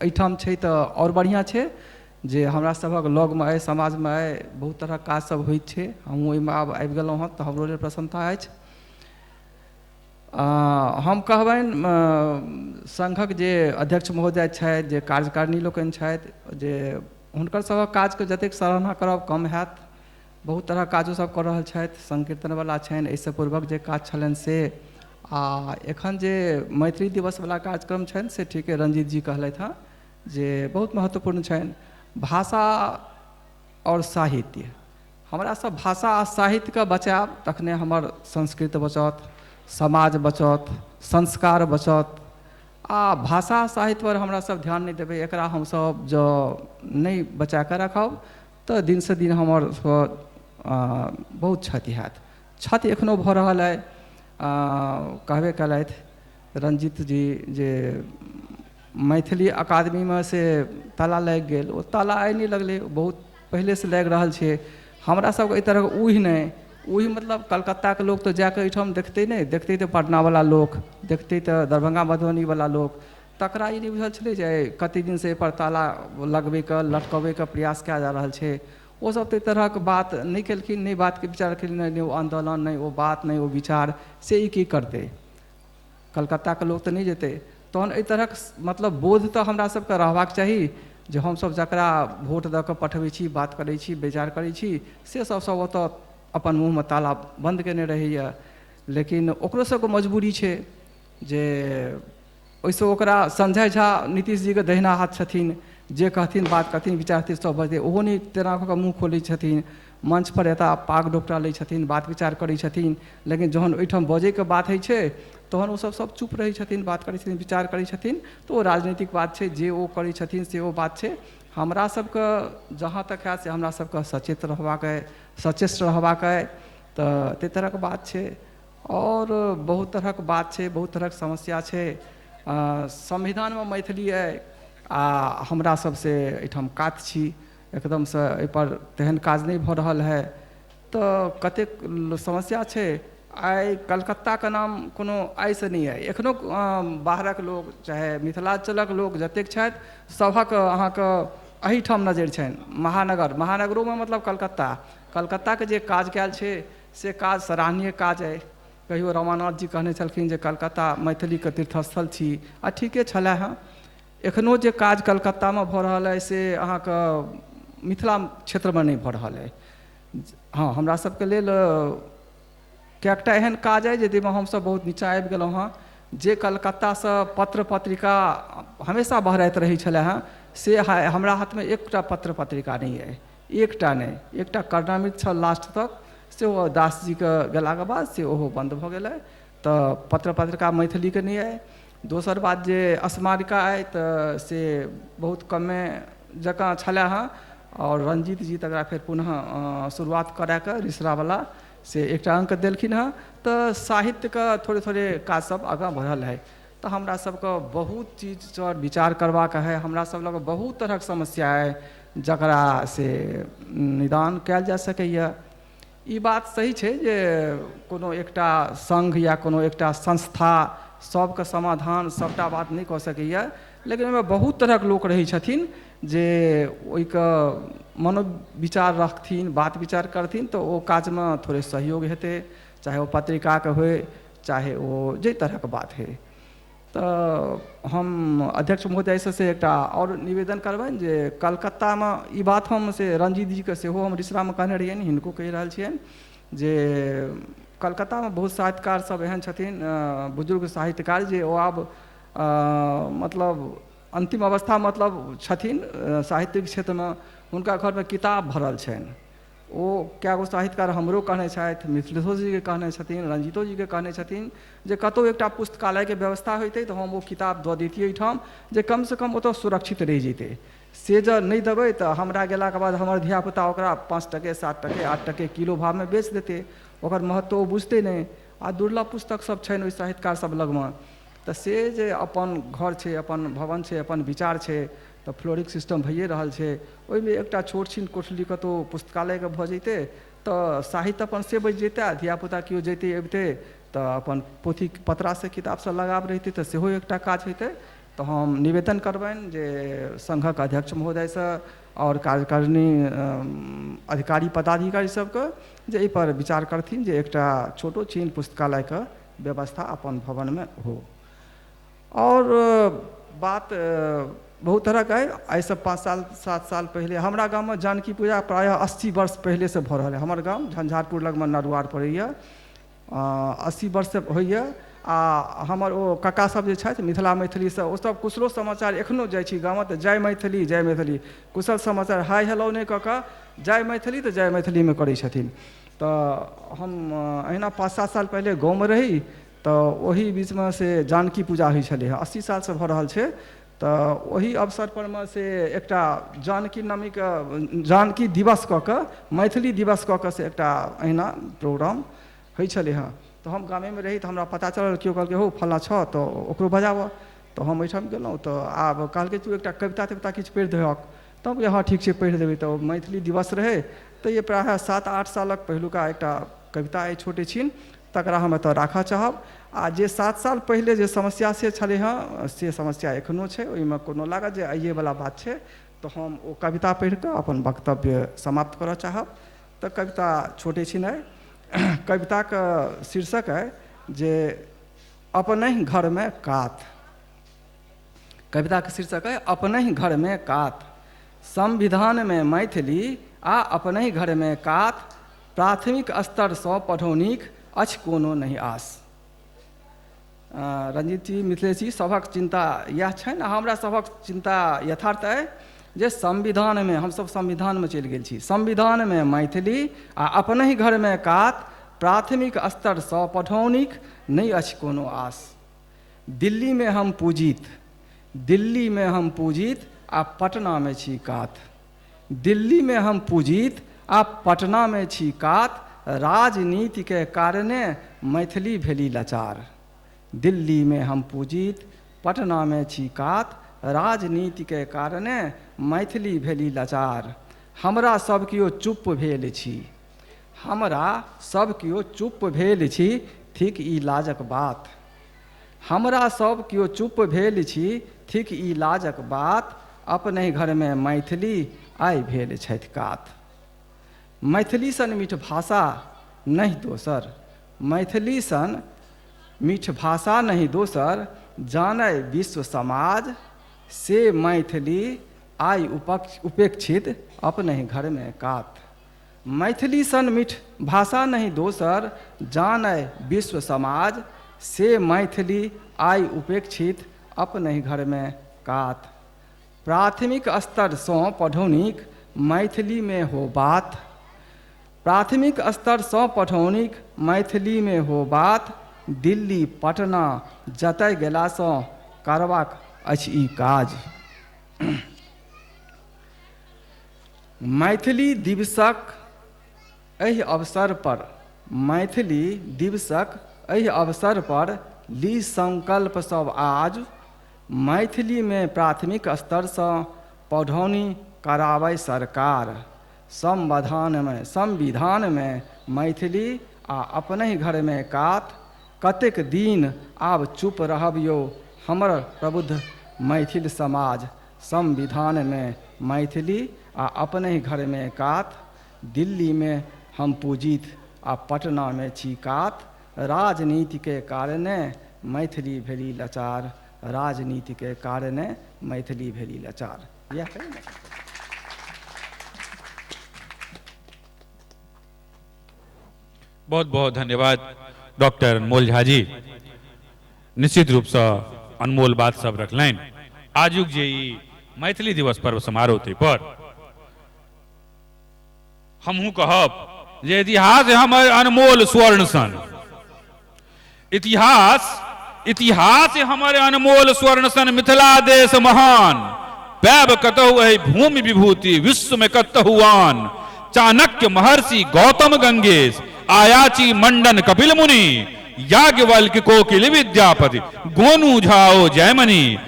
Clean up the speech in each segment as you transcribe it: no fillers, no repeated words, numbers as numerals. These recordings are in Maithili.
एहिठाम छै तऽ आओर बढ़िआँ छै जे हमरा सभक लगमे अइ, समाजमे अइ, बहुत तरहक काज सब होइत छै। हमहूँ ओहिमे आब आबि गेलहुँ हँ तऽ हमरो लेल प्रसन्नता अछि। हम कहबनि संघक जे अध्यक्ष महोदय छथि, जे कार्यकारिणी लोकनि छथि, जे हुनकर सभक काजके जतेक सराहना करब कम हैत। बहुत तरहक काजो सब कऽ रहल छथि, संकीर्तनवला छनि, एहिसँ पूर्वक जे काज छलनि से, आ एखन जे मैथिली दिवसवला कार्यक्रम छनि से ठीके रंजीत जी कहलथि हँ जे बहुत महत्वपूर्ण छनि। भाषा आओर साहित्य, हमरा सब भाषा आ साहित्यके बचायब तखने हमर संस्कृत बचत, समाज बचत, संस्कार बचत। आ भाषा साहित्य पर हमरा सब ध्यान नहि देबै, एकरा हमसब जँ नहि बचा कऽ राखब तऽ दिनसँ दिन हमर बहुत क्षति हैत। क्षति एखनो भऽ रहल अइ। कहबे केलथि रंजीत जी जे मैथिली अकादमीमे से ताला लागि गेल। ओ ताला आइ नहि लगलै, बहुत पहिलेसँ लागि रहल छै। हमरा सबके एहि तरहक ऊहि नहि, ऊहि मतलब कलकत्ताके लोक तऽ जाकऽ एहिठाम देखतै नहि, देखतै तऽ पटनावला लोक, देखतै तऽ दरभंगा मधुबनीवला लोक। तकरा ई नहि बुझल छलै जे कतेक दिनसँ एहिपर ताला लगबैके लटकबैके प्रयास कयल जा रहल छै। ओसब तऽ एहि तरहक बात नहि केलखिन, नहि बातके विचार केलखिन, नहि ओ आन्दोलन, नहि ओ बात, नहि ओ विचार, से ई की करतै, कलकत्ताके लोक तऽ नहि जेतै। तहन एहि तरहक मतलब बोध तऽ हमरा सबके रहबाक चाही जे हमसब जकरा वोट दऽ कऽ पठबै छी, बात करै छी, विचार करै छी, से सब सब ओतऽ अपन मुँहमे ताला बन्द केने रहैए। लेकिन ओकरो सबके मजबूरी छै जे ओहिसँ ओकरा संजय झा नीतीश जीके दहिना हाथ छथिन, जे कहथिन बात कहथिन विचार कहथिन सब बजतै, ओहो नहि तेना कऽ कऽ मुँह खोलै छथिन। मंच पर एता पाग डोपटा लै छथिन, बात विचार करै छथिन, लेकिन जहन ओहिठाम बजैके बात होइ छै तहन ओसब सब चुप रहै छथिन, बात करै छथिन, विचार करै छथिन। तऽ ओ राजनीतिक बात छै, जे ओ करै छथिन से ओ बात छै। हमरा सबके जहाँ तक हैत से हमरा सबके सचेत रहबाक अइ, सचेष्ट रहबाक अइ, तऽ ताहि तरहक बात छै। आओर बहुत तरहक बात छै, बहुत तरहक समस्या छै। संविधानमे मैथिली अइ आ हमरा सबसे एहिठाम कात छी, एकदमसँ एहिपर तेहन काज नहि भऽ रहल है, तऽ कतेक समस्या छै। आइ कलकत्ताके नाम कोनो आइसँ नहि अइ, एखनो बाहरक लोक चाहे मिथिलाञ्चलक लोक जतेक छथि सभक अहाँके एहिठाम नजरि छनि। महानगर, महानगरोमे मतलब कलकत्ता, कलकत्ताके जे काज कयल छै से काज सराहनीय काज अइ। कहियो रमानाथ जी कहने छलखिन जे कलकत्ता मैथिलीके तीर्थस्थल छी, आ ठीके छलै हँ। एखनो जे काज कलकत्तामे भऽ रहल अइ से अहाँके मिथिला क्षेत्रमे नहि भऽ रहल अइ। हँ, हमरा सबके लेल कएकटा एहन काज अइ जाहिमे हमसब बहुत नीचाँ आबि गेलहुँ हँ। जे कलकत्तासँ पत्र पत्रिका हमेशा बहराइत रहै छलै हँ, से हमरा हाथमे एकटा पत्र पत्रिका नहि अइ, एकटा नहि। एकटा कर्णामृत छल लास्ट तक, से ओ दास जीके गेलाके बाद से ओहो बन्द भऽ गेलै, तऽ पत्र पत्रिका मैथिलीके नहि अइ। दोसर बात जे स्मारिका अइ तऽ से बहुत कमे जकाँ छलै हँ, आओर रंजीत जी तकरा फेर पुनः शुरुआत कराकऽ रिसरावला से एकटा अङ्क देलखिन हँ। तऽ साहित्यके थोड़े थोड़े काज सब आगाँ बढ़ल है। तऽ हमरा सबके बहुत चीजपर विचार करबाक है, हमरा सब लग बहुत तरहक समस्या अइ जकरा से निदान कयल जा सकैए। ई बात सही छै जे कोनो एकटा संघ या कोनो एकटा संस्था सबके समाधान सबटा बात नहि कऽ सकैए, लेकिन ओहिमे बहुत तरहक लोक रहै छथिन जे ओहिके मनोविचार रखथिन, बात विचार करथिन, तऽ ओ काजमे थोड़े सहयोग हेतै, चाहे ओ पत्रिकाके होइ चाहे ओ जाहि तरहक बात होइ। तऽ हम अध्यक्ष महोदयसँ से एकटा आओर निवेदन करबनि जे कलकत्तामे ई बात हम से रंजीत जीके सेहो हम रिसरामे कहने रहियनि, हिनको कहि रहल छियनि जे कलकत्तामे बहुत साहित्यकार सब एहन छथिन, बुजुर्ग साहित्यकार जे ओ आब मतलब अंतिम अवस्था मतलब छथिन साहित्यिक क्षेत्रमे, हुनका घरमे किताब भरल छनि। ओ कए गो साहित्यकार हमरो कहने छथि, मिथिलेशो जीके कहने छथिन, रंजीतो जीके कहने छथिन जे कतहु एकटा पुस्तकालयके व्यवस्था होइतै तऽ हम ओ किताब दऽ दैतियै एहिठाम, जे कमसँ कम ओतऽ सुरक्षित रहि जैतै। से जँ नहि देबै तऽ हमरा गेलाके बाद हमर धियापुता ओकरा 5 टके 7 टके 8 टके किलो भावमे बेच देतै, ओकर महत्व ओ बुझतै नहि। आ दुर्लभ पुस्तक सब छनि ओहि साहित्यकार सब लगमे, तऽ से जे अपन घर छै, अपन भवन छै, अपन विचार छै, तऽ फ्लोरिंग सिस्टम भइए रहल छै, ओहिमे एकटा छोट छिन कोठली कतहु पुस्तकालयके भऽ जैतै तऽ साहित्य अपन से बचि जैतै, आ धियापुता केओ जैतै अबितै तऽ अपन पोथी पतरासँ किताबसँ लगाव रहितै, तऽ सेहो एकटा काज होइतै। तऽ हम निवेदन करबनि जे संघक अध्यक्ष महोदयसँ आओर कार्यकारिणी अधिकारी पदाधिकारी सबके जे एहिपर विचार करथिन जे एकटा छोटो छिन पुस्तकालयके व्यवस्था अपन भवनमे हो। आओर बात बहुत तरहक अइ। एहिसँ 5 साल 7 साल पहिले हमरा गाममे जानकी पूजा प्रायः 80 वर्ष पहिलेसँ भऽ रहल अइ। हमर गाम झंझारपुर लगमे नरुआर पड़ैए, 80 वर्षसँ होइए। आ हमर ओ काका सब जे छथि मिथिला मैथिलीसँ, ओसब कुशलो समाचार एखनो जाइ छी गाममे तऽ जय मैथिली जय मैथिली, कुशल समाचार हाय हेलो नहि कऽ कऽ जय मैथिली तऽ जय मैथिलीमे करै छथिन। तऽ हम अहिना 5-7 साल पहिले गाँवमे रही तऽ ओहि बीचमे से जानकी पूजा होइ छलै हँ, 80 सालसँ भऽ रहल छै। तऽ ओहि अवसर परमे से एकटा जानकी नवमीके जानकी दिवस कऽ कऽ मैथिली दिवस कऽ कऽ से एकटा अहिना प्रोग्राम होइ छलै हँ। तऽ हम गामेमे रही तऽ हमरा पता चलल, केओ कहलकै हौ फल्लाँ छह तऽ ओकरो बजाबऽ। तऽ हम ओहिठाम गेलहुँ तऽ आब कहलकै तू एकटा कविता तविता किछु पढ़ि दहक। तऽ हम कहलियै हँ ठीक छै पढ़ि देबै। तऽ मैथिली दिवस रहै तऽ ई प्रायः 7-8 सालक पहिलुका एकटा कविता अइ छोटे छिन, तकरा हम एतऽ राखऽ चाहब। आ जे 7 साल पहिले जे समस्या से छलै हँ से समस्या एखनो छै, ओहिमे कोनो लागत जे आइएवला बात छै। तऽ हम ओ कविता पढ़ि कऽ अपन वक्तव्य समाप्त करऽ चाहब। तऽ कविता छोटे छिन अइ। कविताके शीर्षक अइ जे अपनहि घरमे कात। कविताके शीर्षक अइ अपनहि घरमे कात। संविधानमे मैथिली आ अपनहि घरमे कात, प्राथमिक स्तरसँ पढ़ौनीक अछि कोनो नहि आस। रंजीत जी, मिथिलेश जी सभक चिन्ता इएह छनि आ हमरा सभक चिन्ता यथार्थ अइ जे संविधानमे हमसभ संविधानमे चलि गेल छी। संविधानमे मैथिली आ अपनहि घरमे कात, प्राथमिक स्तरसँ पढ़ौनीक नहि अछि कोनो आस। दिल्लीमे हम पूजित, दिल्लीमे हम पूजित आ पटनामे छी कात। दिल्लीमे हम पूजित आ पटनामे छी कात, राजनीतिके कारणे मैथिली भेली लाचार। दिल्लीमे हम पूजित पटनामे छी कात, राजनीतिके कारणे मैथिली भेली लाचार। हमरा सब केओ चुप भेल छी, हमरा सब केओ चुप भेल छी, थिक ई लाजक बात। हमरा सब केओ चुप भेल छी, थिक ई लाजक बात, अपनहि घरमे मैथिली आइ भेल छथि कात। मैथिली सन मीठ भाषा नहि दोसर, मैथिली सन मीठ भाषा नहि दोसर, जानय विश्व समाज से मैथिली आइ उपेक्षित अपनहि घरमे कात। मैथिली सन मीठ भाषा नहि दोसर, जानय विश्व समाज से मैथिली आइ उपेक्षित अपनहि घरमे कात। प्राथमिक स्तरसँ पढ़ौनीक मैथिलीमे हो बात, प्राथमिक स्तरसँ पढ़ौनीक मैथिलीमे हो बात, दिल्ली पटना जतय गेलासँ करबाक अछि ई काज। मैथिली दिवसक एहि अवसर पर, मैथिली दिवसक एहि अवसर पर ली संकल्प सब आज, मैथिलीमे प्राथमिक स्तरसँ पढ़ौनी कराबै सरकार। संविधानमे मैथिली आ अपनहि घरमे कात, कतेक दिन आब चुप रहब यौ हमर प्रबुद्ध मैथिल समाज। संविधानमे मैथिली आ अपनहि घरमे कात, दिल्लीमे हम पूजित आ पटनामे छी कात, राजनीतिके कारणे मैथिली भेली लाचार, राजनीतिके कारणे मैथिली भेली लाचार। इएह बहुत बहुत धन्यवाद डॉक्टर अनमोल झा जी। निश्चित रूपसँ अनमोल बात सब रखलनि। आजुक जे ई मैथिली दिवस पर्व समारोह ताहि पर हमहूँ कहब जे इतिहास हमर अनमोल स्वर्ण सन, इतिहास इतिहास हमर अनमोल स्वर्ण सन, मिथिला देश महान, पैब कतहु एहि भूमि विभूति विश्व में कतहु आन। चाणक्य महर्षि गौतम गंगेश, आयाची मंडन कपिल मुनि, याज्ञवल्क्य कोकिल विद्यापति, गोनू झाओ जयमनि,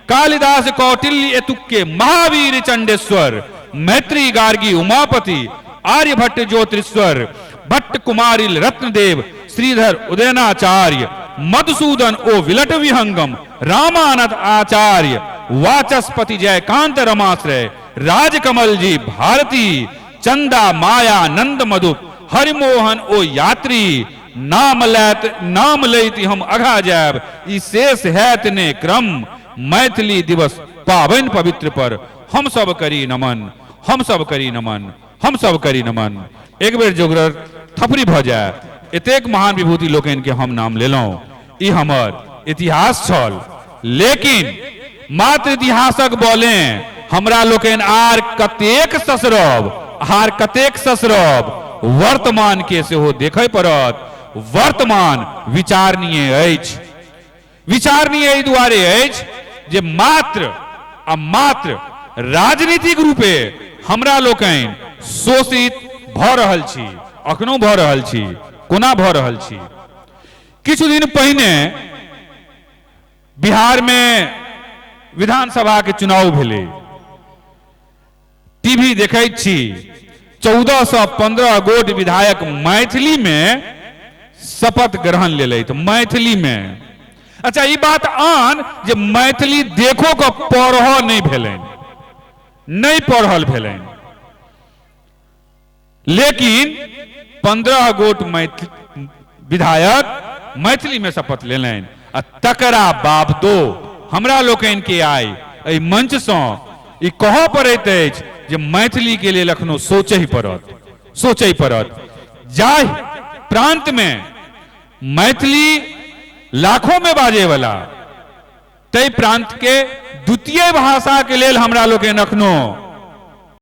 कालिदास कौटिल्य एतुक्के, महावीर चंडेश्वर, मैत्री गार्गी उमापति, आर्यभट्ट ज्योतिश्वर, भट्ट कुमारिल रत्नदेव, श्रीधर उदयनाचार्य, मधुसूदन ओ विलट विहंगम, रामानंद आचार्य, वाचस्पति जयकांत रमाश्रय, राजकमल जी भारती, चंदा माया नंद मधुप, हरिमोहन ओ यात्री, नाम लैत नाम लैत हम अघा जायब, ई शेष हैत ने क्रम। मैथिली दिवस पाबनि पवित्र पर हम सब करी नमन, हम सब करी नमन, हम सब करी नमन। एक बेर जोगर थपड़ी भऽ जाय। एतेक महान विभूति लोकनि के हम नाम लेलहुँ, ई हमर इतिहास छल। लेकिन मात्र इतिहासक बले हमरा लोकनि आर कतेक ससरब, आर कतेक ससरब, वर्तमान के सेहो देखय पड़त। वर्तमान विचारणीय अछि। विचारणीय एहि दुआरे अछि जे मात्र आ मात्र राजनीतिक रूपे हमरा लोकनि शोषित भऽ रहल छी, अखनो भऽ रहल छी। कोना भऽ रहल छी? किछु दिन पहिने बिहारमे विधानसभाके चुनाव भेलै। टीवी देखैत छी, 14 सँ 15 गोट विधायक मैथिलीमे शपथ ग्रहण लेलथि, मैथिलीमे। अच्छा, ई बात आन जे मैथिली देखो कऽ पढ़ऽ नहि भेलनि, नहि पढ़ल भेलनि, लेकिन 15 गोट मैथिल विधायक मैथिलीमे शपथ लेलनि। आ तकरा बावजूदो हमरा लोकनिके आइ एहि मंचसँ ई कहऽ पड़ैत अछि जे मैथिलीके लेल एखनो सोचहि पड़त, सोचहि पड़त। जाहि प्रांतमे मैथिली लाखोंमे बाजैवला, ताहि प्रांतके द्वितीय भाषाके लेल हमरा लोकनि एखनो